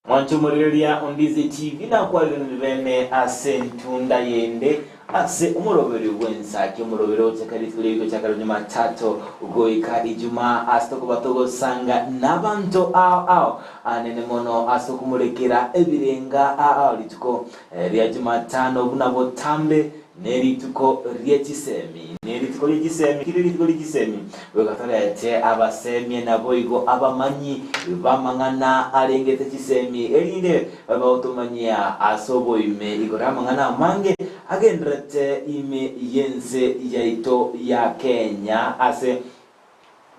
Mwanche omorigereria o Ndizi TV nakwareranire bene ase entunda yende ase omoroberio bw'ensaki omoroberio ogochaka rituko ria gochaka ria Jumatatu goika Ijumaa ase tokoba togosanga nabanto ao ao anene mono ase okomorekera ebirenga ao ao rituko ria Jumatano buna botambe Nerituko rie chisemi, nerituko rie chisemi, kire rituko rie chisemi, goika torete abasemia naboigo abamanyi b'amang'ana arengete chisemi, erinde babe bagotomanyia ase oboime igoro y'amang'ana amange agendererete ime y'ense yaito ya Kenya ase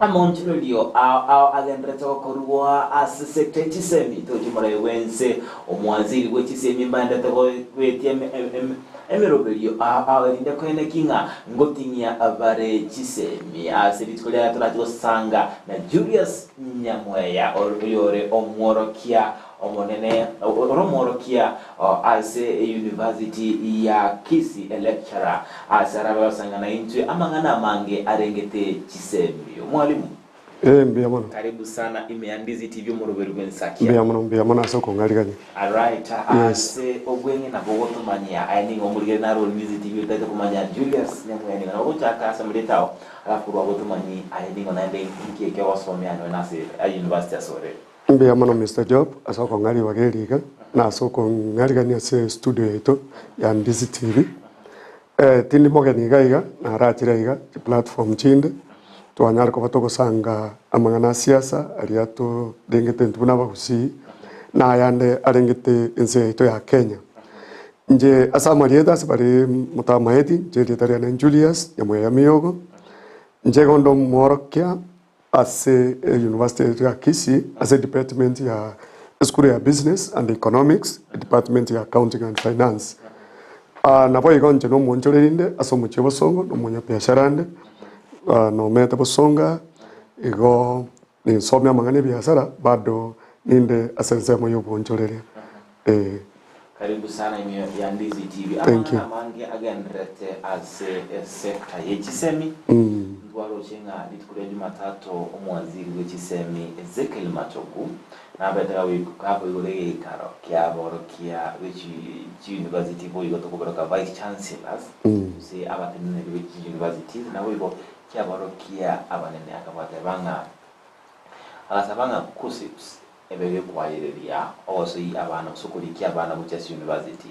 Amaonchorerio ao ao agendererete gokorwa ase sector ye chisemi. Tochi omorai bw'ense, omwaziri bwe chisemi mbaenderete goetia emeroberio ao ao erinde koeneki ng'a ngoting'ia bare chisemi. Ase rituko riaye torache gosanga na Julius Nyamweya oyore omworokia omonene ore omworokia ase eyunivasiti ya Kisii, a lecturer, ase arabe gosanga naintwe amang'ana amange arengete chisemi. Omwalimu. Ee, mbuya mono. Karibu sana ime ya Ndizi TV omoroberi bw'ensakia. Mbuya mono, mbuya mono ase okong'arigania. Alright, Yes. ase obweng'e nabo ogotomanyia aye nigo omorigeri naro ore Ndizi TV otagete komanya Julius Nyamweya nigo nabo ogochaka ase amarieta ao alafu korwa abwo otomanyi aye nigo naende nki eke ogosomia nonya nase university ase ore. Mbuya mono Mister Job ase okong'a ribaga eri iga, na ase okong'arigania ase estudio yaito ya Ndizi TV. Tindi mogeni iga iga, narachire iga chiplatform chinde, twanyare koba togosanga amang'ana a siasa aria torengete intwe buna abagusii, na ayande arengete ense yaito ya Kenya. Inche ase amarieta ase baria motamaeti, inche erieta riane Julius Nyamweya Miyogo, inche igo onde omworokia. Ase eyunivasiti ya Kisii ase edepartment ya esukuru ya Business and Economics, edepartment ya Accounting and Finance. Naboigo inche nomoonchoreri inde ase omochie o Bosongo, na omonyabiashara inde, nomete Bosongo igo ninsome amang'ana ebiasara bado ninde ase ensemo ya oboonchoreria eh. Karibu sana ime ya Ndizi TV. Thank you. Amang'ana amange agendererete ase esector ye chisemi. Ntwaroche ng'a rituko ria Jumatatu omwaziri bwe chisemi Ezekiel Machogu nabete gakoigora egeikaro kiaborokia be chiuniversity boigo tokobaroka vice chancellors gose abateneneri be chiuniversities naboigo kiaborokia abanene akabateba ng'a agasaba ng'a KUCCPS Ebe gekwayereria ogosoi abana gose okorikia abana gochia ase university.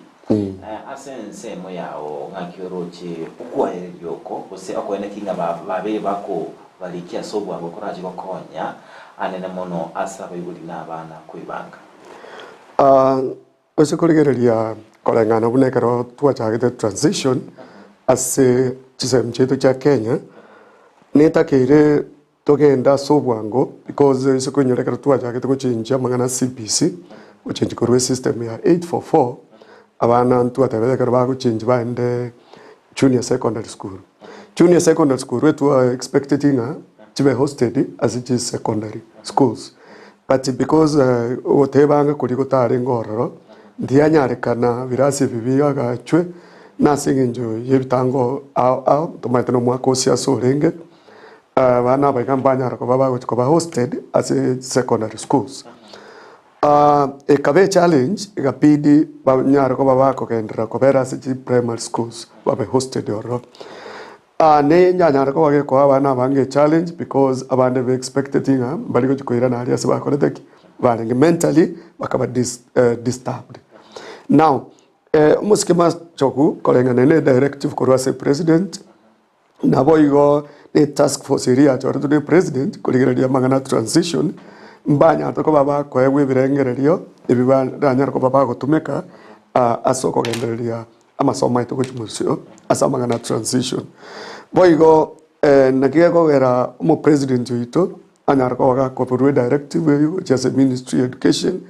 Ase ensemo yao ng'aki oroche okwayereria oko gose okoeneki ng'a babeire bakobarikia ase obwango korache gokonya anene mono ase abaibori na abana koebanga? Ase korigereria koreng'ana buna ekero twachagete transition ase chisemi chiaito chia Kenya, netakeire Togende ase obwango because ase koinyora ekero twachagete gochenjia amang'ana a CBC, gochenjia korwa esystem ya 844, abana ntwatebete ekero bagochenjia baende junior secondary school. Junior secondary school etwa expecteti ng'a chibe hosted ase chisecondary schools but because ogotebanga koria gotarenge ororo, ndianyarekana birasi ebi biagachwe na ase eng'encho ya ebitango ao ao, tomaete na omwaka o siasa orenge. Abana aba iga mbanyara koba bagochia koba hosted ase secondary schools. Ekaba echallenge egabidi banyare koba bakogenderera kobera ase chi primary schools babe hosted ororo. Ne nyanyare koba gekoa abana abange echallenge because abande be expected ng'a mbari gochia koirana aria ase bakorete ki? Barenge mentally bakaba disturbed. Now, omosike machogu koreng'ana ne edirective korwa ase president. Naboigo ne task force eria yachoretwe ne president korigereria amang'ana a transition, mbanyarete koba bakoegwa ebirengererio ebi baranyare koba bagotumeka ase okogendereria amasomo aito gochia mosio ase amang'ana a transition. Boigo naki gekogera omopresident oito anyare koba gakoborwa edirective eywo gochia ase ministry ya education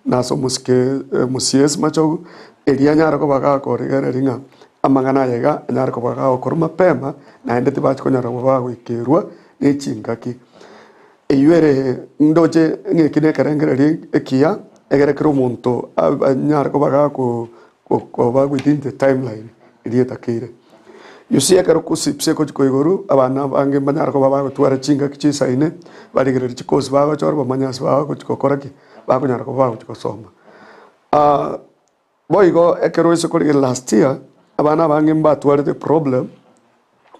na ase omosike omo-CS Machogu, erio anyare koba gakorigereria ng'a amang'ana aya iga anyare koba gagokorwa mapema naende tibachi konyara koba bagoikerwa ne chingaki. Eywo ere ndoche ng'a eki na ekerengererio ekiya, egere kera omonto anyare koba gako koba within the timeline eria etakeire. You see ekero KUCCPS ekochia koigorwa, abana abange mbanyare koba bagotwara chingaki chisaine, barigereria chikosi bagochora bamanye ase bagochia gokora ki, bakonyara koba bagochia gosoma. Boigo ekero ase korigereria last year, abana abange mbatwarete problem,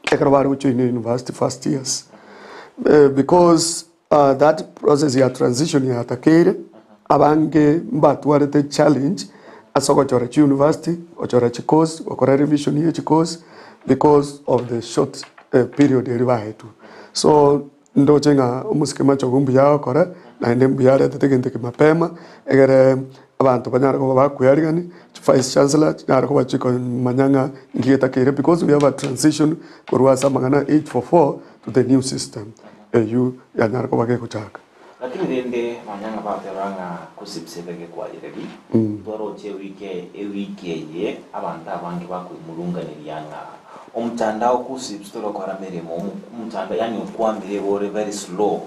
ekero bare gojoina university first years, because that process ya transition yatakeire, abange mbatwarete challenge ase ogochora chiuniversity, gochora chicourse, gokora revision ya chicourse because of the short period eria baetwe. So Ndoche ng'a omosike machogu mbuya agokora, naende mbuya aretete egento eke mapema, egere abanto banyare koba bakwearigani, chivice chancellor chinyare koba chikomanya ng'a inki getakeire because we have a transition korwa ase amang'ana 844 to the new system eywo yanyare koba gegochaka. Lakini rende nonya ng'a bateba ng'a KUCCPS ebe gekwayereria, ntwaroche ewiki ewiki eye abanto abange bakoimurunganeria ng'a Omtandao KUCCPS torokora meremo omtandao yaani okwamire igo ore very slow.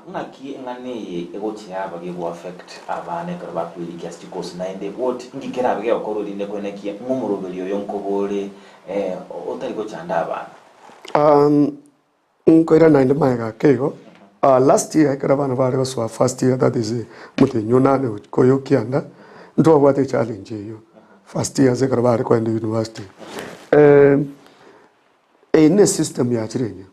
Ng'aki eng'ana eye egochia yaba gego affect abana ekero bakwerikia ase chikosi naende what inki kerabe gegokorwa erinde kwenekia ng'a omoroberi oyo nkoba ore otari gochanda abana? Nkoira naende magega ake igo, last year ekero abana bare gosoa first year that is omotienyi onane gochia oyo kianda, ntwabwate echallenge eyio first years ekero bare kogenda university. Eye ne system yachire enyia,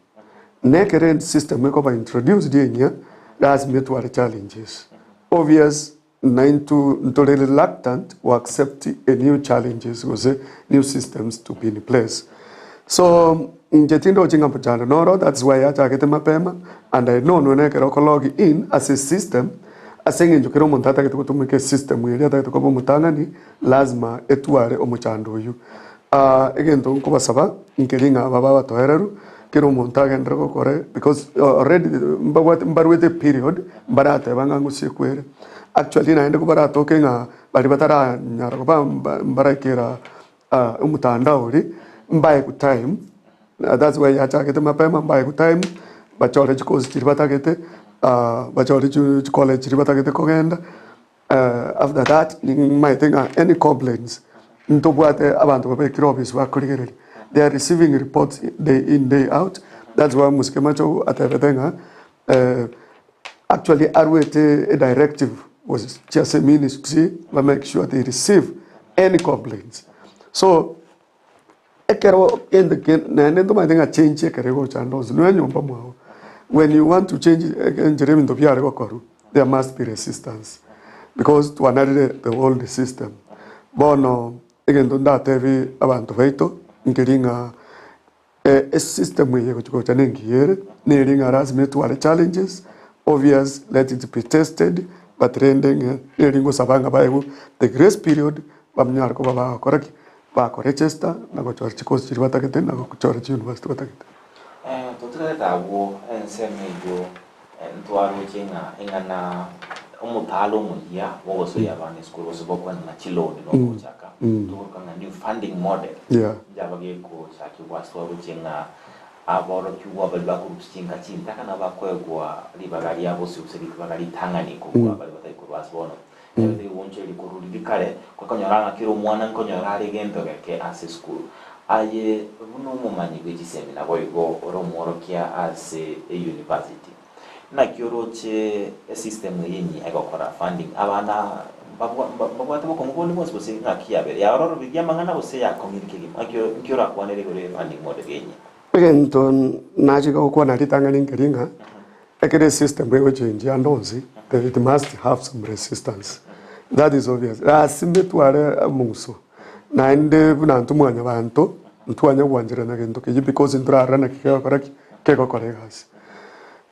na ekero esystem ekoba introduced enyia, lazima etware challenges. Obvious naintwe ntore reluctant go accept a new challenges gose new systems to be in place. So inche tindochi ng'a mochando noro that's why yachagete mapema and I know nonya ekero oko log in ase esystem ase eng'encho kera omonto atagete gotumeka esystem eria atagete koba omotang'ani lazima etware omochando oywo. Egento nkobasaba nkeri ng'a babe abatoereru kera omonto agenderere gokora because already mbabwate mbaruete eperiod mbarateba ng'a ngosiekwa ere. Actually naende kobaratoke ng'a baria bataranyara koba mbaraikera omotandao oria mbaegwe time that's why yachagete mapema mbaegwe time bachore chikosi chiria batagete bachore chicollege chiria batagete kogenda. After that nimaete ng'a any complaints ntobwate abanto babekire office bakorigereria they are receiving reports day in day out that's why omosike machogu atebete ng'a actually arwete a directive gochia ase ministry ba make sure they receive any complaints so Ekero kende ke naende ntomanyete ng'a change ekero egocha ande onsi nonya nyomba mwago, when you want to change enchera ebinto biare gokorwa, there must be resistance because twanarire the old system. Bono egento ndatebie abanto baito nkeri ng'a esystem eye egochi gocha na engiya ere, neri ng'a lasima etware challenges, obvious let it be tested, but rende ng'a neri ngosaba ng'a baegwe the grace period banyare koba bagokora ki? Bakoregesta na gochora chikosi chiria batagete na gochora chiuniversity batagete. Totigarete agwo ensemo eyio ntwaroche ng'a ing'ana omotala omoyia bw'ogosoyia abana esukuru gose bw'okwenana chiloni nogochaka togoroka ng'a new funding model njaba gegochakigwa ase twaroche ng'a aborokigwa baria bakorusia chinka chintaka nabo bakoegwa ribaga ria bosio gose ribaga ritang'ani kobua baria batari korwa ase bono. Ebinto ebigonchoreri korwa riria kare, gokonyora ng'a kera omwana nkonyora are egento geke ase esukuru. Aye buna omomanyi bwe chisemi naboigo ore omworokia ase eyunivasiti, naki oroche esystem eye enyia egokora funding abana mbabwate bokong'u bonde bwonsi gose ng'aki yabere yaororobirie amang'ana gose yakong'iri kegima? Ng'aki nki orakwanere igoro ye funding model eye enyia? Egento nachika gokwana ritang'ani nkeri ng'a, Ekero esystem egochenjia ande onsi, then it must have some resistance. That is obvious. Lasima etware omong'uso. Naende buna intwe mwanyabanto, ntwanya gwancherana gento keyio because ntorarora naki kegokora ki? Kegokora egasi.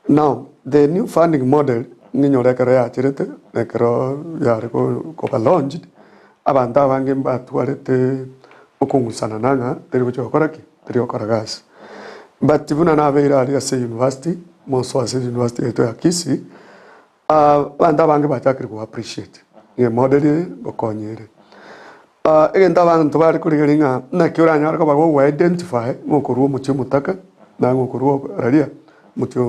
Now, the new funding model, ninyore ekero yacherete, na ekero yare ko koba launched, abanto abange mbatwarete okong'usanana ng'a teri gochia gokora ki? Teri gokora gasi. But buna nabeire aria ase university, moso ase university yaito ya Kisii, abanto abange bachakire go appreciate ng'a emodel eye ngokonya ere. Egento abanto bare korigereria ng'a naki oranyare koba gogo identify ng'a okorwa omochie omotaka na ng'a okorwa raria omochie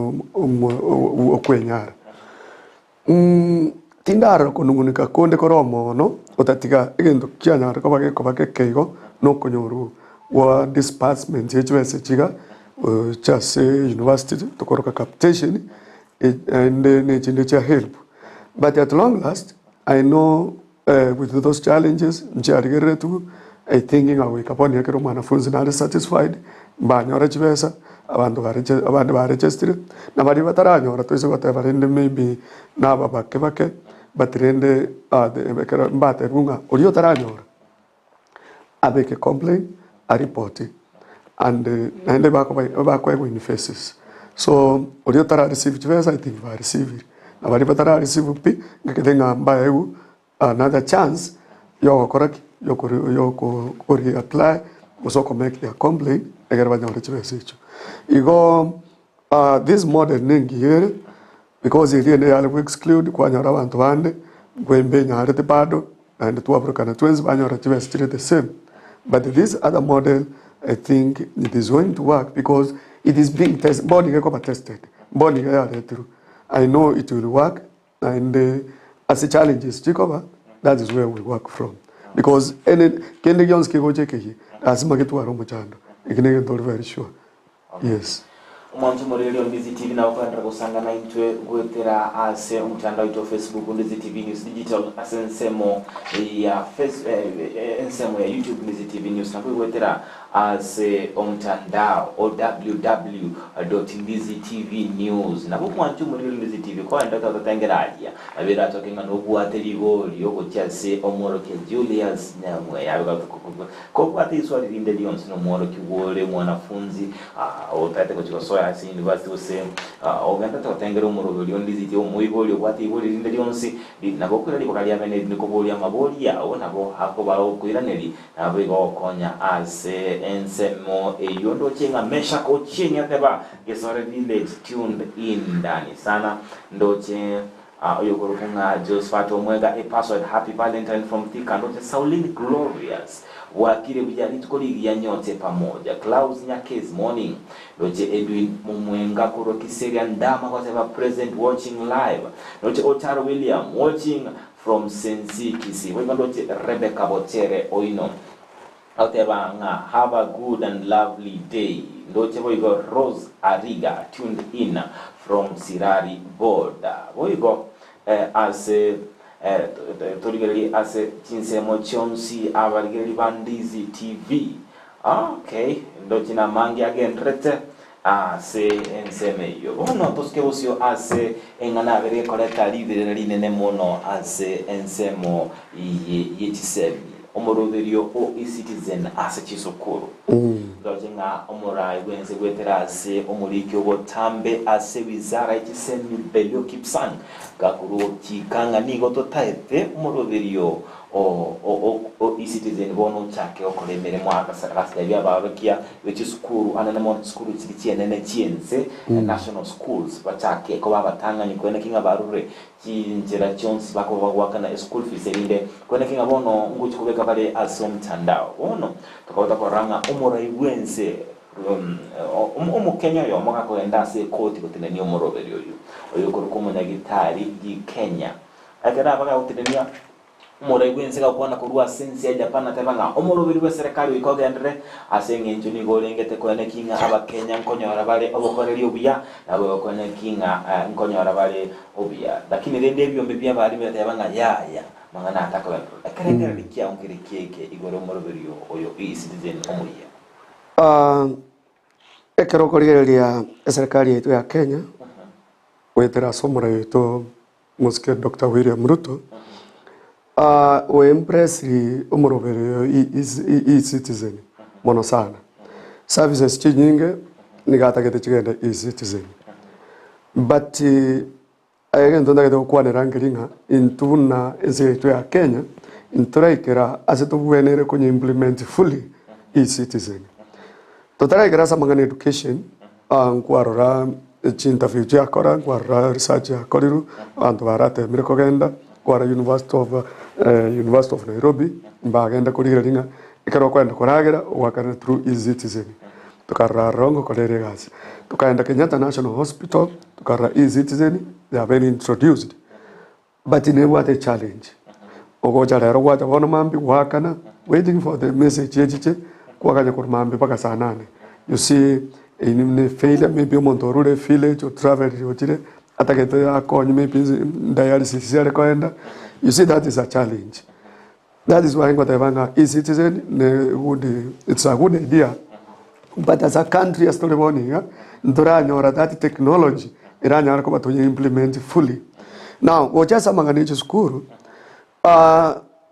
okwenyara. Tindarora konung'unika konde kore omono, otatiga egento kianyare koba gekoba geke igo, nokonyorwa Gwa disbursement ye chibesa chiga gocha ase university tokoroka capitation naende na echinde chia helb. But at long last I know with those challenges nchiarigereretwe I think ng'a goika bono ekero omwanafunzi nare satisfied mbanyore chibesa abanto bareche abande barechestire na baria bataranyora toise goteba rende maybe naba bake bake but rende ekero mbatebiwe ng'a oria otaranyora. Abeke complain, areport and naende bakoba bakoegwa in phases. So oria otara receive chibesa I think ba receivire, na baria batara receive pi, ngakete ng'a mbaegwe another chance yogokora ki? Yokori yoko reapply gose oko make their complain ekero banyore chibesa echio. Igo this model nengiya ere because eria ende yare go exclude kwanyora abanto bande, nkwembe enyarete bado. Naende twaburukana twensi banyora chibesa chire the same but this other model I think it is going to work because it is being test bono iga ekoba tested bono iga yaretirwe I know it will work naende ase challenges chikoba that is where we work from because any kende gionsi kegocha ekeyia lasima getware omochando eki negento ore very sure. Yes. Omwancho omoriri o Ndizi TV nabo okoenderera gosanga naintwe goetera ase omotandao oito o Facebook Ndizi TV News Digital ase ensemo ya face eh, ensemo ya YouTube Ndizi TV News nabo goetera ase omotandao o www.ndizitvnews nabo omwancho omoriri o Ndizi TV koenda tototengera aria nabo eratoke ng'a nobwate rigori ogochia ase omworokia Julius Nyamweya Kobwate iswali rinde rionsi nomworokigwa ore omwanafunzi otagete gochia gosoa ase university gose ogenderete gotengera omoroberio onde risiti omoibori obwate ibori rinde rionsi nabo okoira ribaga riabe nerinde koboria amabori ao nabo akoba okoiraneria nabo igo ogokonya ase ensemo eyio ndoche ng'a Meshak Ochieng ateba Gesore village tuned in ndani sana ndoche Oyokorokwa ng'a Josphat Omwega a password Happy Valentine from Thika ndoche Sauline Glorious Bwakire buya rituko rigiya nyote pamoja Klaus Nyakes morning ndoche Edwin Momwenga korwa Kiseria Ndama goteba present watching live ndoche Otaro William watching from Sensi Kisii boigo ndoche Rebecca Bochere Oino Agoteba ng'a have a good and lovely day. Ndoche boigo Rose Ariga tuned in from Sirari border. Boigo ase torigererie ase chinsemo chionsi abarigereria ba Ndizi TV. Okay, ndoche namange agenderete ase ensemo eyio. Bono tosuke bosio ase eng'ana abere ekoreta riberera rinene mono ase ensemo eye ye chisemi, omoroberio o eCitizen ase chisukuru. Ndoche ng'a omorai bw'ense goetera ase omoriki obotambe ase wizara ye chisemi Belio Kipsang gakoruchika ng'a nigo totaete omoroberio o eCitizen bono ochake gokora emeremo agatebia abaorokia be chisukuru anene mono chisukuru chiria chienene chi'ense, national schools, bachake koba abatang'ani koeneki ng'a barure chinchera chionsi bakoba bagoakana eschool fees erinde koeneki ng'a bono ngochia kobeka bare ase omtandao. Bono tokaba tokorora ng'a omorai bw'ense omokenya oyomo gakogenda ase ekoti gotenenia omoroberi oyio oyokorokwa omonyagitari Gikenya ekero aba gagotenenia Omorai bw'ense gakwana korwa ase ense ya Japan ateba ng'a omoroberi bw'eserekari goika ogenderere ase eng'encho nigo orengete koeneki ng'a Abakenya nkonyora bare obokoreri obuya naboigo koeneki ng'a nkonyora bare obuya. Lakini rende ebiombe bi'abarimu bigateba ng'a yaya, mang'ana atakogenderera. Ekerengererio kiao nkere kieke igoro y'omoroberi oyo E-Citizen omoyia. Ekero okorigereria eserekari yaito ya Kenya, goetera ase omorai oito Mosike Doctor William Ruto, o empressiri omoroberi E-Citizen mono sana. Services chinyinge nigo atagete chigende E-Citizen. But egento ntagete gokwanera nkeri ng'a intwe buna ense yaito ya Kenya, ntoraikera ase tobwenerete konye implement fully E-Citizen. Totaraikera ase amang'ana education. Nkwarora chiinterview chiakora, nkwarora research yakorirwe, abanto baratemire kogenda, nkwara University of University of Nairobi, mbagende korigereria ng'a ekero okoenda koragera ogoakanera through eCitizen. Tokarora aroro ngokora ere egasi. Tokaenda Kenyatta National Hospital, tokarora eCitizen yaba ere introduced. But nebwate echallenge, ogocha rero gwacha bono mambia goakana, waiting for the message echiche, Kwaganya korwa mambia mpaka saa nane. You see, eyio ne failure maybe omonto orure village otravelire ochire atagete akonye maybe dialysis are koenda, you see that is a challenge. That is why ngoteba ng'a eCitizen ne good it's a good idea but as a country ase tore bono iga ntoranyora that technology eranyare koba toye implement fully. Now gocha ase amang'ana ya chisukuru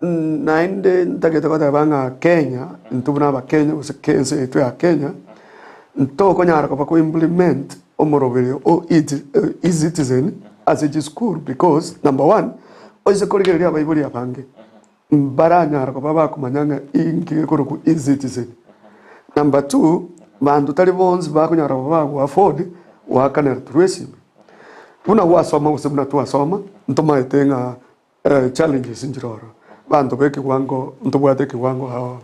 naende ntagete goteba ng'a Kenya intwe buna abakenya gose ense yaito ya Kenya ntokonyara koba ko implement omoroberio o eCitizen ase chisukuru because number one Oise korigereria abaibori abange, mbaranyara koba bakomanya ng'a inki gekorokwa eCitizen. Number two, banto tari bonsi bakonyara koba bago afford goakanera through esimi. Buna gwasoma gose buna twasoma, ntomaete ng'a challenges nchire ororo, abanto ba ekewango ntobwate ekewango ao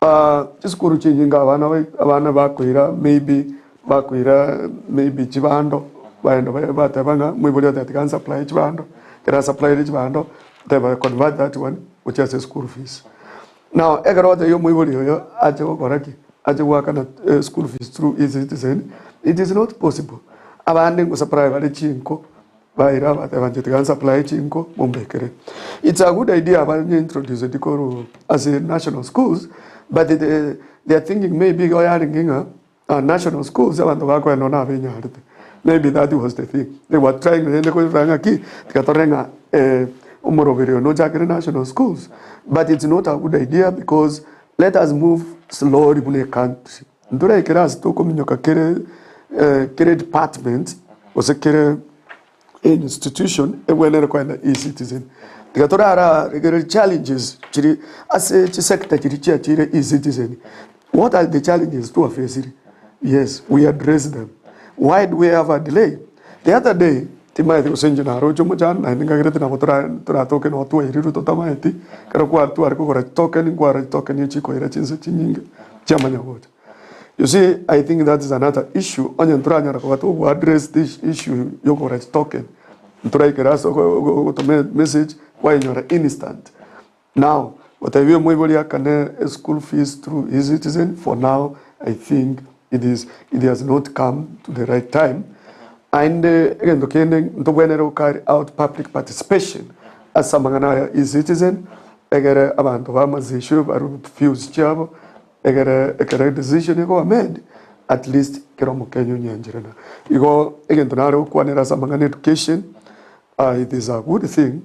ao. Chisukuru chinyinge abana bai abana bakoira maybe Bakoira maybe chibando, baenda bateba ng'a moibori oteba tiga nsupply chibando, ekero asupplyire chibando, oteba convert that one gochia ase school fees. Now ekero ogotebia omoibori oyo ache gokora ki? Ache goakana school fees through eCitizen, it is not possible. Abande ngosupply bare chinko, baira bateba inche tiga nsupply chinko mombekere. It's a good idea banye introduced korwa ase national schools, but the their thinking maybe igo yarenge ng'a. National schools abanto bakoenda na abenyarete maybe that was the thing they were trying rende korora ng'aki tiga torore ng'a omoroberi oyo nochakire national schools but it's not a good idea because let us move slowly buna ecountry ntoraikere ase tokominyoka kere kere department gose kere institution ebwenerete koenda eCitizen. Tiga torararegererie challenges chiri ase chisector chiria chiachire eCitizen. What are the challenges twafacire? Yes, we address them. Why do we have a delay? The other day, timaeti gose inche naroche omochando naende ngagerete nabo tora toratoke nabo twairirwe totamaeti, ekero kwa tware kogora chitoken nkwara chitoken echikoira chinsa chinyinge chiamanya gocha. You see, I think that is another issue, onye ntoranyara koba togo address this issue ya okogora chitoken, ntoraikere ase ogotoma emessage kwayenyora instant. Now, gotebia omoibori akane eschool fees through eCitizen, for now I think it is it has not come to the right time. Aende egento kende ntobwenerete go carry out public participation ase amang'ana aya eCitizen, egere abanto b'amazisho barue views chiabo. Egere ekero edecision ekoba made, at least kera omokenya onyancherana. Igo egento nare gokwanera ase amang'ana education, it is a good thing,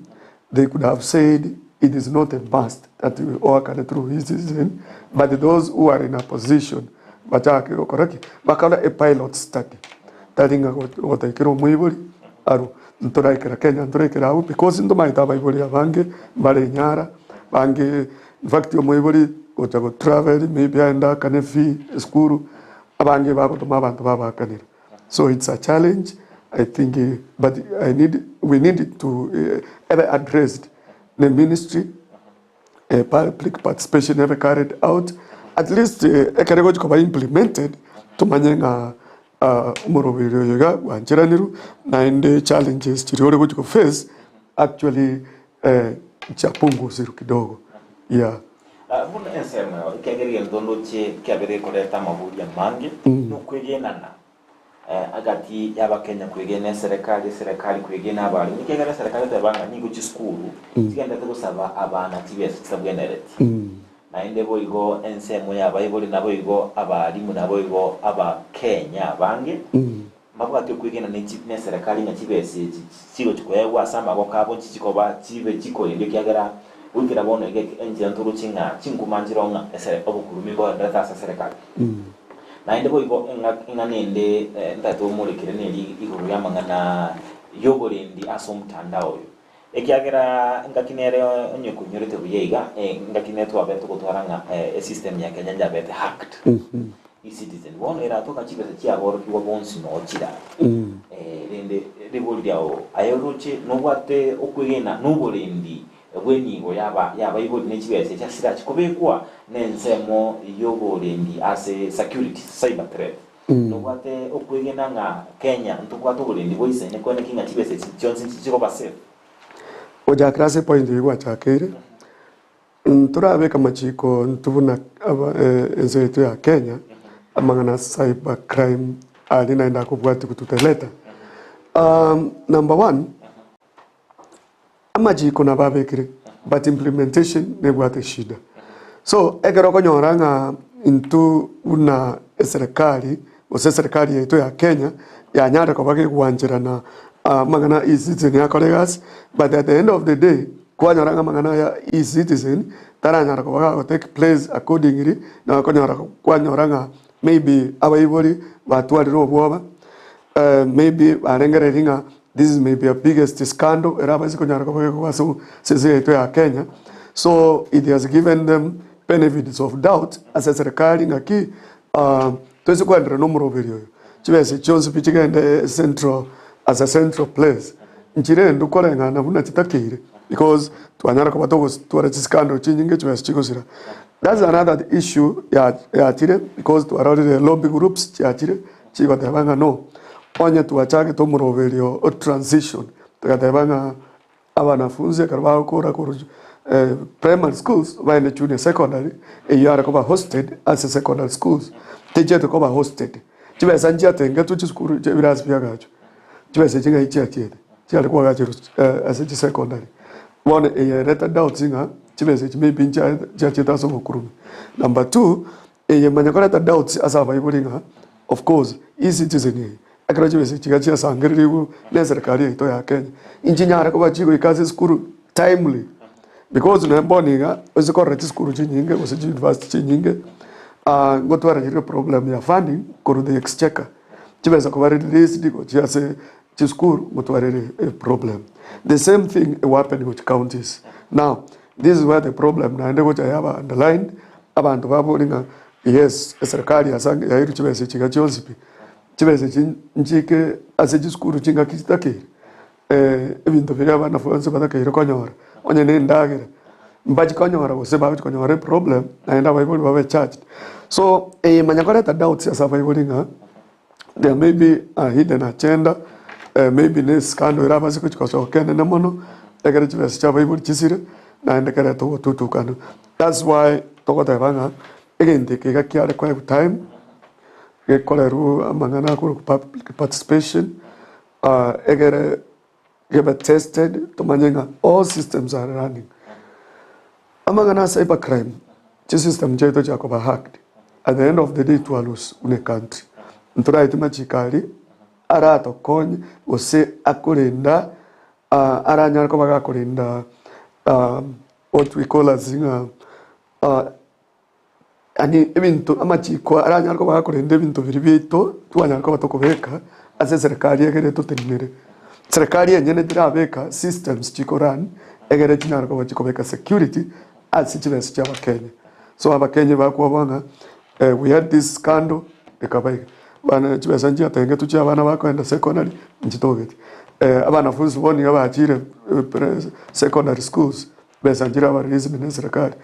they could have said it is not a must that we oakane through eCitizen, but those who are in a position bachake gokora ki? Bakore a pilot study, tari ng'a gotaikera omoibori arwe, ntoraikera Kenya ntoraikera abwo because ntomaete abaibori abange mbare enyara, bange In fact omoibori gocha go travel maybe aende akane fee esukuru, abange bagotoma abanto babakanera. So it's a challenge I think but I need we need to ebe addressed ne ministry public participation ebe carried out at least ekere egochi koba implemented tomanye ng'a omoroberi oyo iga bwancheranirwe naende challenges chiria ore gochi go face actually chiapungusirwe kidogo yeah. Buna ensemo yao, ekiagera egento ndoche kiabeire gekoreta amabori amange, nokwegenana agati y'Abakenya kwegena eserekari, eserekari kwegena abarimu, ekiagera eserekari eteba ng'a nigo chisukuru chigenderete gosaba abana chibesa chitabwenereti. Naende boigo ensemo y'abaibori naboigo abarimu naboigo Abakenya abange Mbabwate okwegena neserekari ng'a chibesa echi chigochia koegwa ase amaboko abo nchichikoba chibe chikorendwa ekiagera goikera bono iga enchera ntoroche ng'a chinkuma nchiroo ng'a esere obokurumi mbogendererete ase eserekari. Naende boigo eng'ana ende ntagete omorekere neri igoro y'amang'ana y'oborendi ase omotandao oyo. Ekiagera engaki nere onye koinyorete buya iga, engaki nere twabete gotwara ng'a esystem ya Kenya njabete hacked. E-citizen bono eratoka chibesa chiaborokigwa bonsi noo chira. Rende ribori riao aye oroche nobwate okwegena na oborendi bw'enibo yaba yabaibori ne chibesa echi ase chirachi kobekwa nensemo y'oborendi ase security cyber threat. Nobwate okwegena ng'a Kenya ntobwate oborendi boisaine koeneki ng'a chibesa echi chionsi nchichi koba safe? Gochakera ase epoint eyio gwachakeire. Ntorabeke amachiko intwe buna aba ense yaito ya Kenya, amang'ana a cyber crime aria naende akobwatia gotuteleta. Number one, amachiko nabo abekire but implementation nebwate eshida. So ekero okonyora ng'a intwe buna eserekari gose eserekari yaito ya Kenya yanyare koba gegwancherana amang'ana a eCitizen akore egasi but at the end of the day Kwanyora ng'a amang'ana aya eCitizen taranyara koba gago take place accordingly, na okonyora kwanyora ng'a maybe abaibori batwarire obwoba, maybe barengereiri ng'a this is maybe a biggest scandal erabaise konyara koba gekoba ase ense yaito ya Kenya, so it has given them benefits of doubt ase eserekari ng'aki toise koenderera na omoroberi oyo, chibesa chionsi pi chigende central as a central place. Nchirendwe koreng'ana buna chitakeire because twanyara koba togotwara chiscandal chinyinge chibesa chigosira. That's another issue ya yachire because twarorire lobby groups chiachire chigoteba ng'a no, onye twachagete omoroberio o transition togateba ng'a abanafunzi ekero bagokora korwa primary schools baende junior secondary, eyio yare koba hosted ase secondary schools, techiete koba hosted. Chibesa nchiatengetwe chisukuru chia ebirasi biagachwa. Chibesa echi ng'ai chiachiete? Chiare koagacherwa ase chisecondary. Bono eye ereta doubts ng'a chibesa echi maybe nchiachiete ase obokurume. Number two, eye manya koreta doubts ase abaibori ng'a of course eCitizen eye, ekero chibesa echi iga chiasangererigwe na eserekari yaito ya Kenya, nchinyare koba chigoika ase esukuru timely because nonye bono iga, ase korora chisukuru chinyinge gose chiuniversity chinyinge, ngotwara chire problem ya funding korwa the exchequer. Chibesa koba released gochia ase chisukuru ngotwarire eproblem. The same thing e happen gochia counties. Now this is where the problem naende gocha yaba underlined, abanto babori ng'a yes eserekari yasa yairwe chibesa echi iga chionsi pi, chibesa echi nchike ase chisukuru chingaki chitakeire, ebinto biria abana bonsi batakeire konyora, onye na endagera, mbachi konyora gose bagochi konyora eproblem naende abaibori babe charged. So eye manya koreta doubts ase abaibori ng'a there may be a hidden agenda, maybe ne escandal erabase gochi gosoka enene mono, ekero chibesa chia abaibori chisire, naende kerete ogotutukana. That's why togoteba ng'a egento eke iga kiare koegwa time, gekorerwa amang'ana akorokwa public participation. Egere gebe tested tomanye ng'a all systems are running. Amang'ana a cyber crime, chisystem chiaito chiakoba hacked, at the end of the day twalose buna ecountry. Ntoraetwe machiko aria aratokonye gose akorenda aranyare koba gakorenda what we call as ng'a. Yaani ebinto amachiko aranyare koba gakorenda ebinto biria biaito twanyara koba tokobeka ase eserekari egere etotenenere. Serikali enyene terabeka systems chiko run egere chinyare koba chikobeka security ase chibesa chia abakenya. So abakenya bakoboa ng'a we had this scandal ekaba iga, bana chibesa nchiatengetwe chia abana bakoenda secondary nchitogeti, abanafunzi bono nigo bachire secondary schools. Chibesa nchire abarelease na eserekari.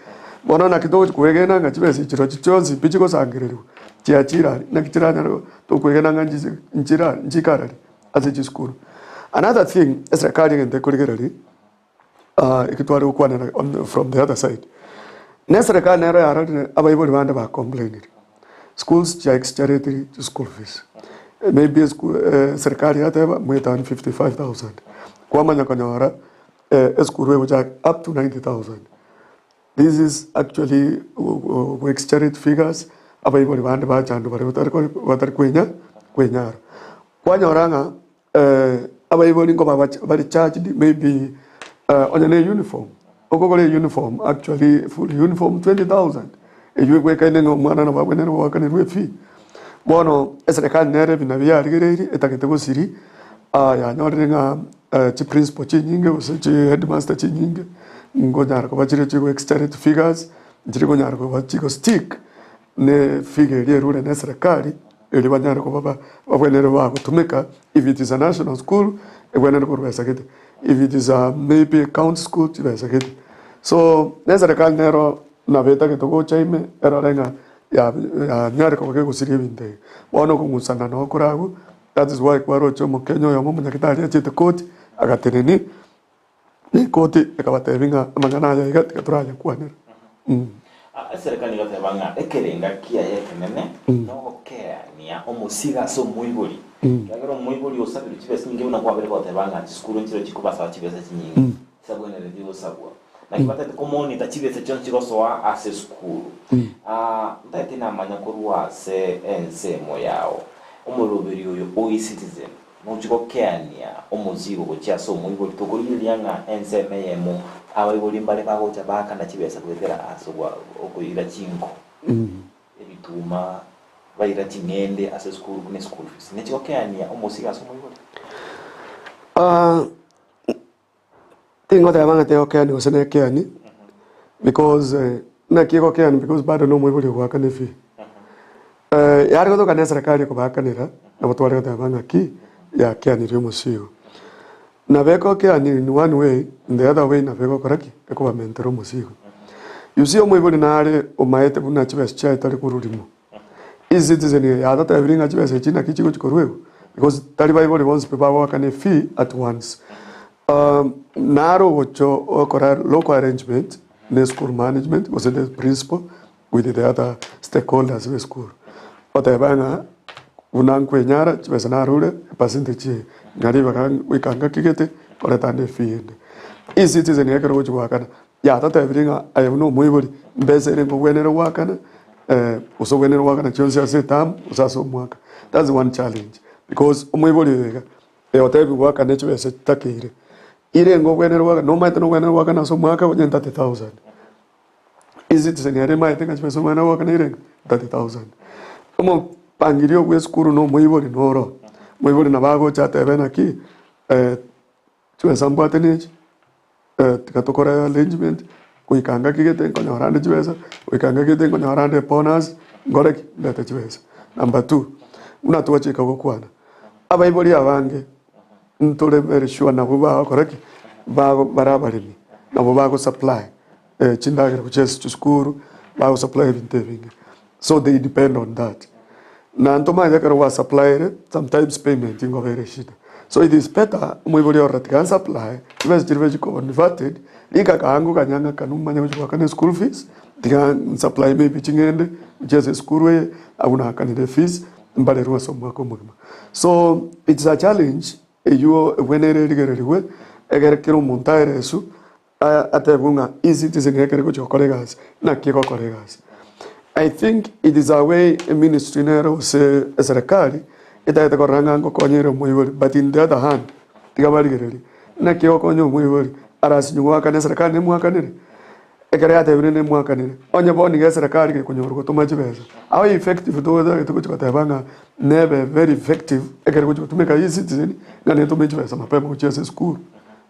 Bono naki togochi kwegena ng'a chibesa echi chirochio chionsi pi chigosangereriwa, chiachire aria, naki chiranyare tokwegena ng'a nchise nchira nchikarari ase chisukuru. Another thing, eserekari egento ekorigereria eki tware gokwanera on from the other side, na eserekari nero yarorire abaibori bande ba complainire, schools chia exageratiri chischool fees, maybe eschool eserekari yateba mwetanie 55,000, kwamanya konyora Esukuru egochaka up to 90,000. This is actually go exaggerate figures, abaibori bande bachandwa baria batari kori batari kwenya kwenyara. Kwanyora ng'a abaibori nkoba bache bare charged maybe onye na uniform, okogora uniform actually full uniform 20,000 eywo egwekaine ng'a omwana nabo abwenerete goakanerwa efee. Bono eserekari nere ebina biarigereirie etagete gosiria yanyorire ng'a chiprinciple chinyinge gose chiheadmaster chinyinge nkonyara koba chire chigo exaggerate figures, nchiri konyara koba chigo stick ne figure eria erure na eserekari erio banyare koba ba babwenerete bagotumeka if it is a national school ebwenerete korwa besa gete, if it is a maybe county school chibesa gete. So na eserekari nero nabo etagete gocha ime erore ng'a yanyare koba kegosiria ebinto ebi. Bono okong'usana noo kore abwo. That is why kwaroche omokenya oyomo omonyagitari achete koti agatenenia, na ekoti ekabatebia ng'a amang'ana aya iga tiga toranyakwanera. Eserekari nigo egoteba ng'a ekerenga kiaye ekenene nogokeania omosigo ase omoibori, ekiagera omoibori osabirwe chibesa chinyinge buna kwabere goteba ng'a chisukuru nchire chikobasaba chibesa chinyinge chisabwenereti gosabwa. Naki batagete komonita chibesa chionsi chigosoa ase esukuru. Ntagete namanya korwa ase ensemo yao omoroberi oyo o eCitizen Nochia gokeania omozigo gochia ase omoibori, tokorigereria ng'a ensemo eyemo abaibori mbare bagocha baakana chibesa goetera ase okoira chinko, ebituma, baira ching'ende ase esukuru buna eschool fees. Nechi gokeania omosigo ase omoibori? Tingoteba ng'a tegokeani gose nekeani, because naki egokeani because bado na omoibori ogoakana efee. Yare gotoka na eserekari ekobaakanera, nabo tware goteba ng'aki yakeanirie omosigo. Nabo egokeani in one way, in the other way nabo egokora ki? Ekobamentera omosigo. You see omoibori nare omaete buna chibesa chiaye tari korwa rimo. E-citizen eye yatotebirie ng'a chibesa echi naki chigochi korwegwa because tari baibori bonsi pi bagoakana efee at once. Naro ogocho gokora local arrangement ne school management gose the principal with the other stakeholders be esukuru, goteba ng'a buna nkwenyara chibesa narure epercentage eye ng'a ribaga goika ngaki gete koreta ande efee ende. E-citizen ekero ogochi goakana Yatotebirie ng'a aye buna omoibori, mbesa ere nkogwenere goakana, gose ogwenere goakana chionsi ase eterm gose ase omwaka. That's one challenge because omoibori oyo iga, otebiwe goakana chibesa chitakeire, ire nkogwenere goakana, nomanyete nogwenere goakana ase omwaka onye 30,000. E-citizen ere emaete ng'a chibesa omwana goakana ire ng'a 30,000. Omopangirio bwa esukuru na omoibori noro, omoibori nabo agocha atebe naki. Chibesa mbwate nechi, tiga tokore arrangement, goika ngaki gete nkonyora ande chibesa, goika ngaki gete nkonyora ande ebonus, nkore ki? Ndete chibesa. Number two, buna twachika gokwana, abaibori abange ntore very sure nabwo bagokora ki? Bago bare abaremi, nabo bago supply chindagera gochia ase chisukuru, bago supply ebinto ebinge, so they depend on that. Na ntomanye ekero gwa supplyire, sometimes payment ngoba ere eshida. So it is better omoibori orore tiga nsupply, chibesa chiria chibe converted, rika kaango kanya ng'akane omanye gochia goakana eschool fees, tiga nsupply maybe ching'ende gochia ase esukuru eye, abwo naakanire efees, mbarerwe ase omwaka omogima. So it's a challenge eywo ebwenerwe erigererigwe, egere kera omonto aereswe, Atebwe ng'a E-citizen ekere gochia gokora egasi, naki egokora egasi. I think it is a way eministry nere gose eserekari etagete korora ng'a ngokonya ere omoibori but in the other hand tiga barigererie naki egokonya omoibori arasinywe goakana eserekari nemwakanere? Ekero yatebire nemwakanere, onye bono iga eserekari gekonyora gotoma chibesa, how effective totagete gochia goteba ng'a nebe very effective ekero egochia gotumeka E-citizen ng'a netome chibesa mapema gochia ase esukuru.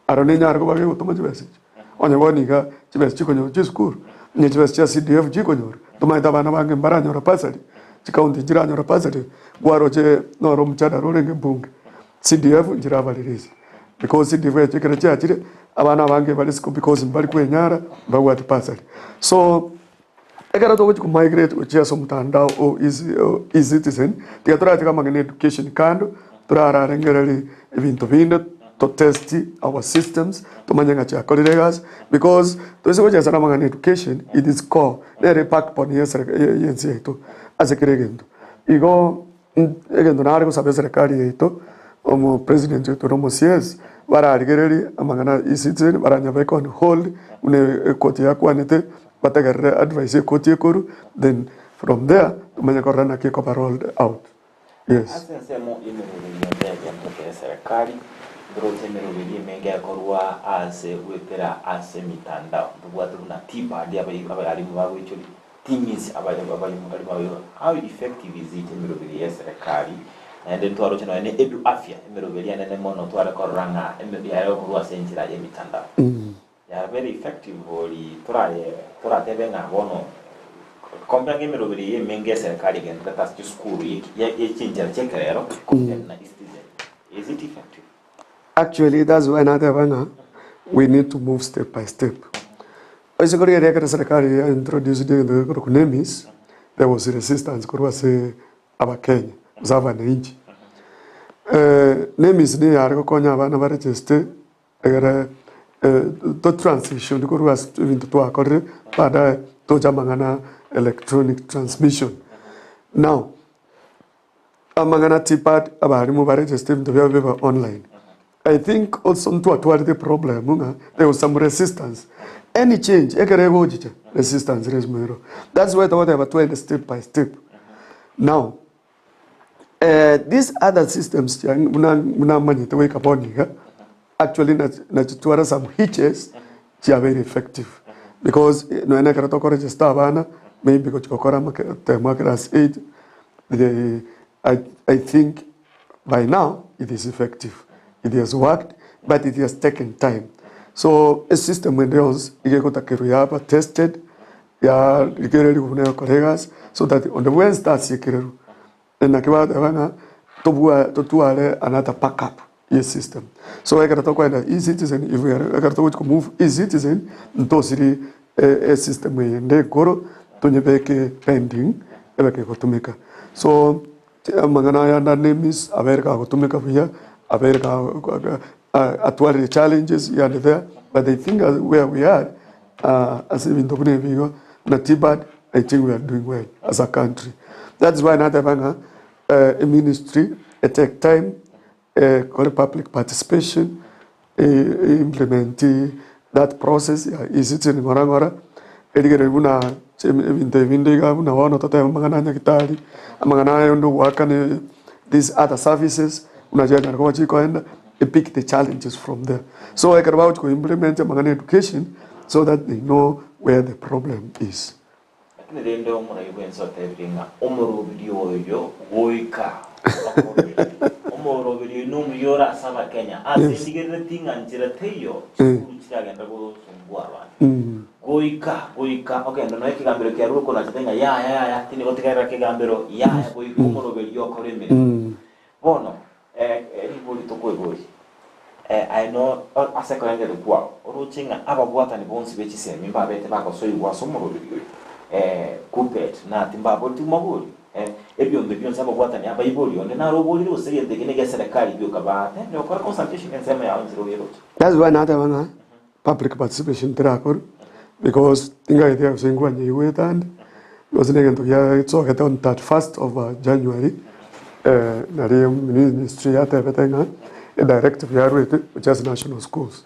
Aro ninyare koba gegotoma chibesa echi, onye bono iga chibesa chikonyora chi'esukuru, onye chibesa chia CDF chikonyora, tomanyete abana bange mbaranyora bursary, chikaunti nchiranyora bursary, kwaroche noro omchadara orenge bunge, CDF nchiraba released, because CDF echi ekero chiachire, abana abange bare isiko because mbari kwenyara, mbabwati bursary. So, ekero togochia ko migrate gochia ase omotandao o eCitizen, tiga toratige amang'ana ya education kando, torararengereria ebinto binde, to test our systems, tomanye ng'a chiakorire egasi, because toise gochesa na amang'ana ya education, it is core, nere ebackbone ya esereka ya ense yaito ase kera egento. Igo egento nare gosaba eserekari yaito, omo president oito na omo CS, bararigererie amang'ana ya eCitizen, baranyabeke on hold, buna ekoti yakwanete, bategerere advice ekoti ekorwa, then from there tomanye korora naki ekoba rolled out. Yes. Ase ensemo y'emeroberio yonde y'egento ki'eserekari, ntoroche emeroberio emenge ekorwa ase goetera ase emitandao. Ntobwate buna TPAD abayarimu bagoichoria, TIMIS abayarimu bagoichoria. How effective is it emeroberio y'eserekari? Naende ntwaroche nonya ne Edu Afya, emeroberio enene mono tware korora ng'a yare gokorwa ase enchera y'emitandao. They are very effective bori toraye toratebe ng'a bono compare ng'a emeroberi eye emenge eserekari egendererete ase chisukuru ye ye chinchera chi'ekerero compared na eCitizen. Is it effective? Actually that's why nateba ng'a we need to move step by step. Oise korigereria ekero eserekari ya introduced egento gekorokwa NEMIS, there was resistance korwa ase abakenya gose abananchi. NEMIS nigo yare gokonya abana baregeste Egere to transition korwa ase ebinto twakorire baadaye toche amang'ana electronic transmission. Now, amang'ana TPAD abarimu ba register ebinto biabo bibe online. I think also ntwatwarete problem ng'a there was some resistance. Any change ekero egochicha resistance lazima ero. That's why togoteba twende step by step. Now, these other systems chia buna buna manyete goika bono iga, actually nachitwara some hitches chiabeire effective because nonya na ekero toko register abana maybe gochi gokora amatemo a class eight, they I I think by now it is effective, it has worked but it has taken time. So esystem ende yonsi iga egotakerwa yaba tested ya rigererigwe buna egokora egasi so that onde bwensi tasiekererwa. Naki bagoteba ng'a tobua totware another backup ye system. So ekero tokoenda eCitizen if we are ekero togochi ko move eCitizen ntosiri esystem eyende enkoro tonyebeke pending ebe kegotumeka. So amang'ana aya ande names abere kagotumeka buya abere ka atwarire challenges here and there but I think where we are ase ebinto buna ebi igo buna TBAD I think we are doing well as a country. That's why nateba ng'a eministry e take time ekore public participation e implement that process ya eCitizen ng'ora ng'ora erigereria buna ebinto ebi binde iga buna bono totebe amang'ana a nyagetari amang'ana aya onde ogoakana these other services buna chianyara koba chikoenda e pick the challenges from there. So ekero bagochi ko implement amang'ana ya education so that they know where the problem is. Lakini rende omorai bw'ense otebirie ng'a omorobiri oyo goika okorwe. Omoroberi oyo nomuya ore ase Abakenya. Ase Yes. ndigerereti ng'a nchera teiyo chisukuru chiragende gosumbua abanto. Goika, goika ogende nonya ekegambero kiarure okonachete ng'a yaya yaya tindi gotegerera kegambero yaya goika omoroberi okore emeremo. Bono Ribori tokweboria, Aye no ase ekorengererio kwao oroche ng'a ababwatani bonsi be chisemi mbabete bagosoigwa ase omoroberi oyo? Kuppet na timbaboreti mabori? Ebiombe bionsi ababwatani abaibori onde naroborire gose egento eke negia serekari gioka baatende gokora consultation ensemo yao inchera oyeroche? That's why nateba ng'a public participation terakorwa because tingagete gose nkwanyeigwete ande gose na egento giatsogete on 31st of January nario ministry yatebete ng'a edirective yarwete gochia ase national schools.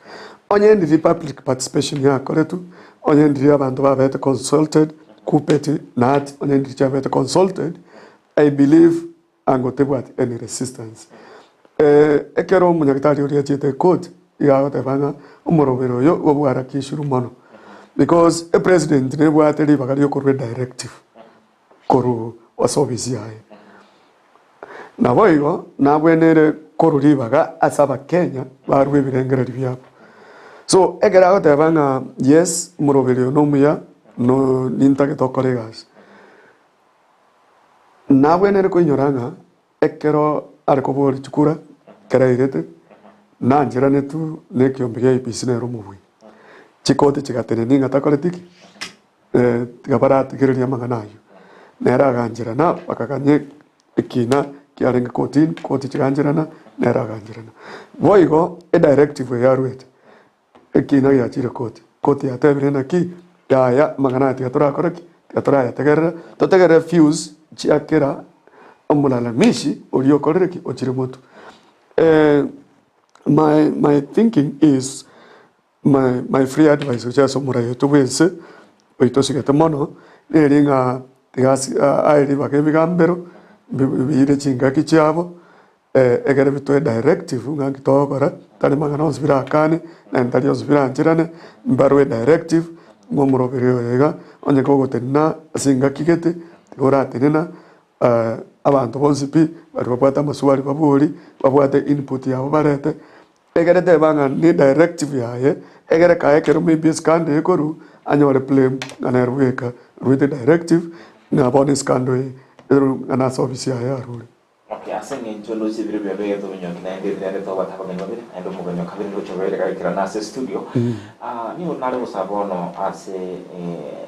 Onye ndiri public participation yakoretwe, onye ndiri abanto babete consulted, KUPPET KNUT onye ndiri chiabete consulted, I believe Ango tebwati any resistance. Ekero omonyagitari oria achiete court iga agoteba ng'a omorobere oyo igo bwarakishirwe mono because epresident nebwate ribaga riokorwa edirective korwa ase ofisi yaye. Naboigo nabwenere korwa ribaga ase abakenya barwe ebirengererio biabo. So ekero agoteba ng'a yes omoroberi oyo nomuya no nintagete okore egasi. Nabwenerete koinyora ng'a ekero are koboria chikura ekero airete, nancheranetwe na ekiombe gia IEBC nere omobui. Chikoti chigatenenia ng'a takoreti ki? Tiga baratigereria amang'ana ayio. Nere agancherana bakaganya ekina kiarenge kotini, koti chigancherana, nere agancherana. Boigo edirective eye arwete, Ekiina giachire koti. Koti yatebire naki? Yaya, amang'ana aya tiga torakore ki? Tiga torayategerere. Totegerere views chia kera omolalamishi oria okorire ki? Ochire motwe. My, my thinking is, my, my free advice gochia ase omorai oito bwense, oito osigete mono, neri ng'a tiga asi aye ribaga ebigambero, biire chingaki chiabo, Ekero bitoe directive ng'a nki togokora, tari mang'ana onsi birakane, naende tari onsi birancherane, mbarue directive ng'a omoroberi oyo iga, onye kogotenena ase engaki gete, tiga oratenena abanto bonsi pi, baria babwate amaswali baborie, babwate input yabo barete, ekere teba ng'a ne directive yaye, egere kaye ekero maybe escandal ekorwa, anyore blame ng'a nere bweka oruete directive, ng'a bono escandal eye, ng'a nase ofisi yaye arure. Okay, ase eng'encho ndoche ebiro biaye biaye tominyoki naende rende tobwate abageni babere, naende omogeni o kabere ndoche obeire gaikerana ase estudio. Ah, nigo nare gosaba bono ase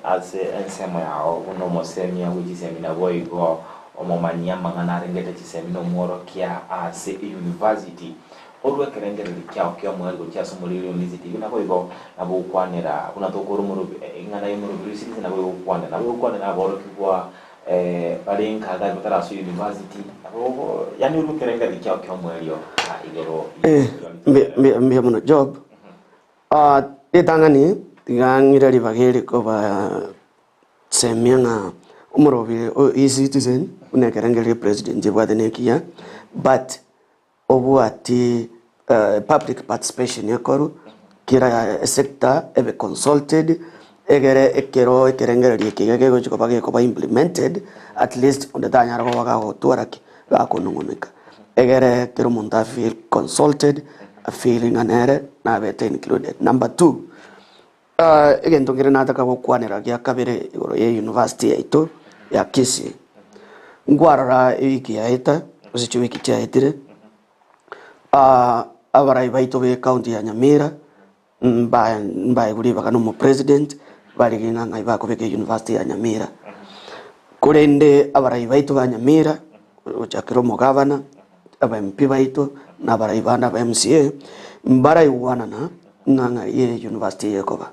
ase ensemo yao buna omosemia bwe chisemi naboigo omomanyi amang'ana arengete chisemi na omworokia ase university. Orue ekerengererio kiao ki'omoerio gochia ase omoriri o Ndizi TV, naboigo nabo gokwanera buna tokora omorobi eng'ana y'omorobiri o Citizen naboigo gokwanera. Nabo gokwanera aborokigwa bare nka gari batarasoa university, nabo yaani orue ekerengererio kiao ki'omoerio igoro Mbuya mbuya mono Job. Ritang'ani tiga ng'ire ribaga eri koba Semia ng'a omorobiri o eCitizen buna ekerengererio president ebwate nekiya but obwati public participation ekorwe kera esector ebe consulted egere ekero ekerengererio eke iga kegochi koba gekoba implemented at least onde tanyara koba gagotwara ki gakonong'oneka egere kera omonto a feel consulted a feel ng'a nere nabete included. Number two. Egento nkere nataka gokwanera gia kabere igoro ye university yaito ya Kisii, nkwarora ewiki yaeta gose chiwiki chiaetire, abarai baito be county ya Nyamira mbae mbaegwe ribaga na omopresident barigie ng'a ng'ai bakobeka university ya Nyamira. Korende abarai baito ba Nyamira gochakera omogavana, aba MP baito, na abarai bande aba MCA, mbaraigwanana ng'a ng'ai eye university eye ekoba.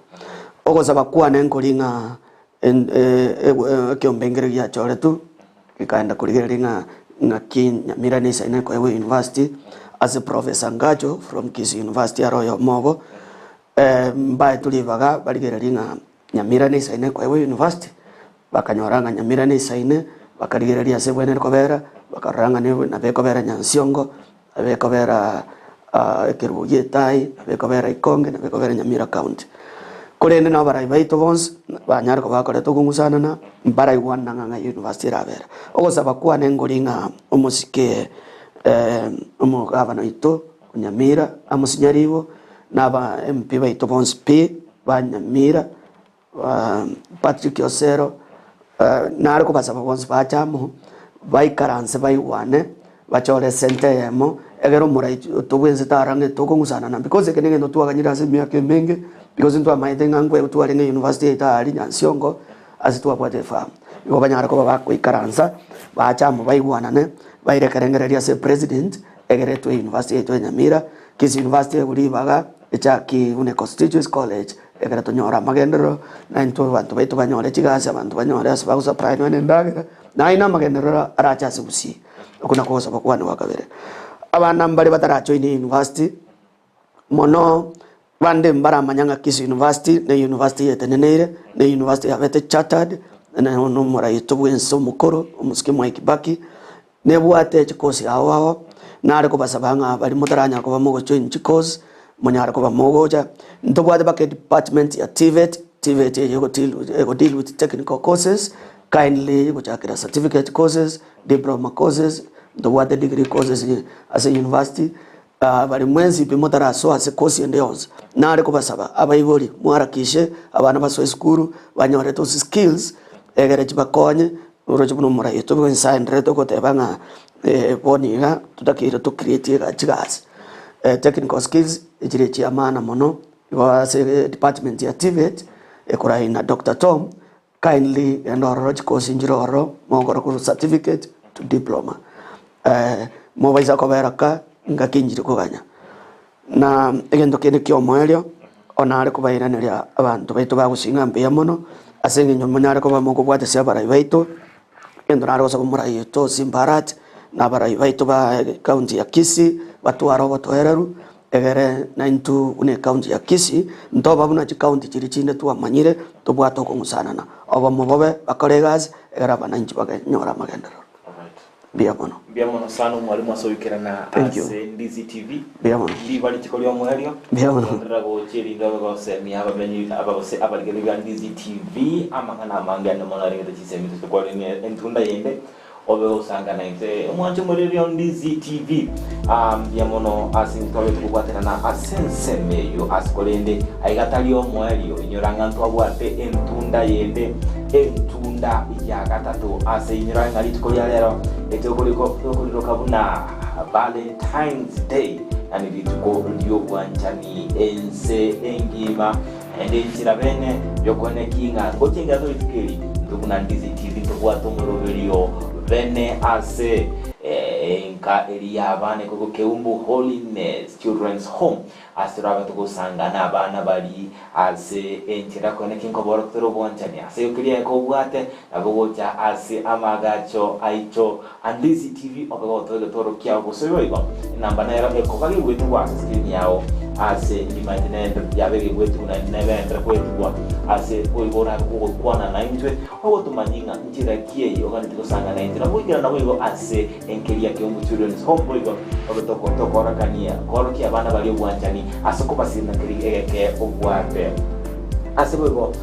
Ogosaba kwane nkori ng'a ekeombe nkere giachoretwe, gekaenda korigereria ng'a ng'aki Nyamira nesaine ekoegwa university, ase Professor Ngacho from Kisii University aro oyomo obo, mbaetwe ribaga barigererie ng'a Nyamira nesaine ekoegwa university, Bakanyora ng'a Nyamira neisaine, bakarigereria ase ebwenerete kobera, bakarora ng'a nabo ekobera Nyansiongo, nabo ekobera ekerubo gi'Etai, nabo ekobera Ikonge, nabo ekobera Nyamira County. Korende nabo abarai baito bonsi banyare koba bakorete okong'usanana, mbaraigwanana ng'a ng'ai university erabere. Ogosaba kwane nkori ng'a omosike omogavana oito o Nyamira Amos Nyaribo, na aba MP baito bonsi pi ba Nyamira, Patrick Osero, nare kobasaba bonsi bache amo, baikaranse baigwane, bachore esente eyemo, egere omorai tobwensi tarang'e tokong'usanana because eke negento twaganyire ase emiaka emenge, because ntwamaete ng'a nkwe twarenge university yaito aria Nyansiongo, ase twabwate efamu. Igo banyare koba bakoikaransa, bache amo baigwanane, baire ekerengererio ase president, egere etwe university yaito ya Nyamira, Kisii University egwe ribaga, echaki buna Constituency College. Ekero tonyore amagenderero, na intwe abanto baito banyore chigasi, abanto banyore ase bagosupply nonya na endagera, naye na amagenderero arache ase gusii. Okwo nakwo ogosaba kwane gwa kabere. Abana mbare batarajoine university, mono bande mbaramanya ng'a Kisii University ne university yeteneneire, ne university yabete chartered, na omoraito bwense omokoro, omosike Mwai Kibaki, Nebwate chikosi ao ao, nare kobasaba ng'a baria motaranyara koba mogojoin chikosi, monyare koba mogocha. Ntobwate mpaka edepartment ya TVET, TVET eye egodeal egodeal with technical courses, kindly gochakera certificate courses, diploma courses, ntobwate degree courses ase university, baria mwensi pi motarasoa ase course ende yonsi, nare kobasaba abaibori mwarakishe abana basoe esukuru, banyore those skills, egere chibakonye. Oroche buna omorai oito bwe Nyasae aendererete goteba ng'a bono iga totakeire to create chigasi, technical skills echire chia maana mono, igo ase department ya TVET ekorai na Doctor Tom, kindly genda ororo chikosi nchire ororo mogokora korwa certificate to diploma. Mobaisa kobera ka ngaki nchiri koganya. Na egento kende ki'omoerio, onare kobairaneria abanto baito bagosinga mbuya mono, ase engencho monyare koba mokobwatesia abarai baito, egento nare gosaba omorai oito Simba Arati, na abarai baito ba ecounty ya Kisii, batware obotoereru, egere naintwe buna ecounty ya Kisii, ntoba buna chicounty chiria chinde twamanyire, tobwate okong'usanana. Obomo bobe, bakore egasi, egere abananchi bakanyora amagenderero. Mbuya mono. Mbuya mono sana omwalimu ase oikerana Thank you. ase Ndizi TV. Mbuya mono. Ndiba rituko ri'omoerio. Mbuya mono. Genderera gochia erinde obe gosemia abamenyi aba gose abarigereria ba Ndizi TV amang'ana amange ande mono arengete chisemi tochokwarania entunda yende obe gosanga naintwe omwanche omoreri o Ndizi TV. Ah, mbuya mono ase intwe twabete kobwaterana ase ensemo eyio ase korende aiga tari omoerio inyora ng'a ntwabwate entunda yende entunda ya gatato ase inyora ng'a rituko ria rero etokoriroka buna Valentine's Day, yani rituko ri'obwanchani ense engima, naende enchera bene yokoeneki ng'a ngochengera tore rituko eri, intwe buna Ndizi TV ntobwate omoroberio bene ase. Enka eria y'abana ekorokwa Keumbu Holiness Children's Home, ase torabe togosanga nabana baria ase enchera koene ki nkoborokia tore obwanchani. Ase igo keria ekobwate nabo gocha ase amaagacho aito a Ndizi TV obe gotoa egetoro kiao gose boigo enamba nero ekoba gegwetigwa ase screen yao ase ndimaete nende yabe gegwetigwa naende nebe endre gwetigwa ase boigo orabe gogokwana naintwe ogotomanyia ng'a nchera ki eye oganeti gosanga naintwe nabo goikera naboigo ase enkeria Keumbu Children's Home boigo obe toko tokorakania koorokia abana baria obwanchani ase okobasirina keri egeke obwate. Ase boigo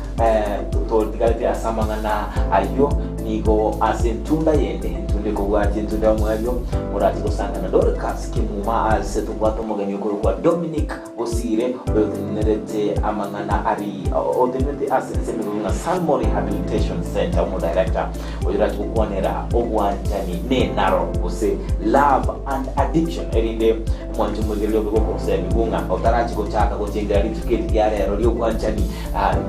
totigarete ase amang'ana ayio, nigo ase entunda yende, entunda ekobwatia entunda y'omoerio, morache gosangana Dorcas Kimuma ase tobwate omogeni okorokwa Dominic Bosire, oyotenenerete amang'ana aria, otenenerete ase ensemo ekorokwa ng'a Salmo Rehabilitation Centre, omodirector, oyorache gokwanera obwanchani nenaro gose love and addiction, erinde Omwanchi omoigereria obe gokosemiwa ng'a otarachi gochaka gochengera rituko eri ria rero ri'obwanchani,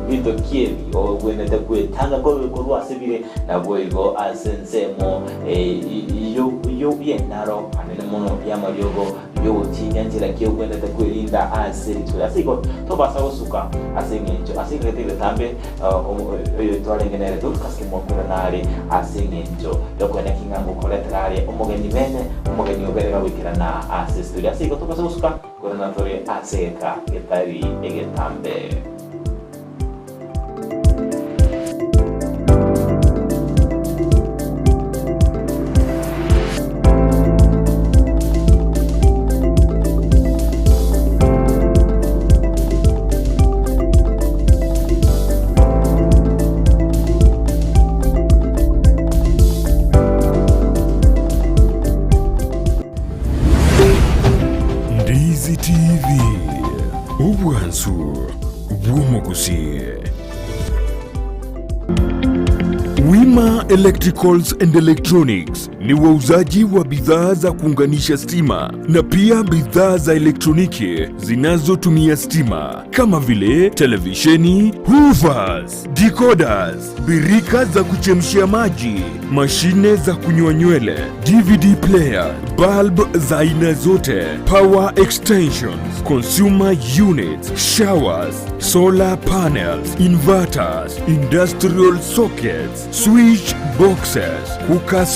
mbinto ki ebi ogwenerete gwetanga korwa ase bire, naboigo ase ensemo y'enaro anene mono y'amariogo y'ogotinya nchera ki ogwenerete kwerinda ase rituko eri. Ase igo tobasa gosuka ase engencho ase egento egetambe oyo twarenge nere Dorcas Kimwakwera nare ase engencho y'okoeneki ng'a ngokoretera are omogeni bene omogeni obere gagoikerana ase studio. Ase igo tobase gosuka korana tore ase egeka getari egetambe. Ndizi TV, obwansu bw'omogusii. Wima Electricals and Electronics ni wauzaji wa bidhaa za kuunganisha stima na pia bidhaa za elektroniki zinazotumia stima kama vile televisheni, hoovers, decoders, birika za kuchemshia maji, mashine za kunyoa nywele, DVD player, bulb za aina zote, power extensions, consumer units, showers, solar panels, inverters, industrial sockets, switch boxes, cooker.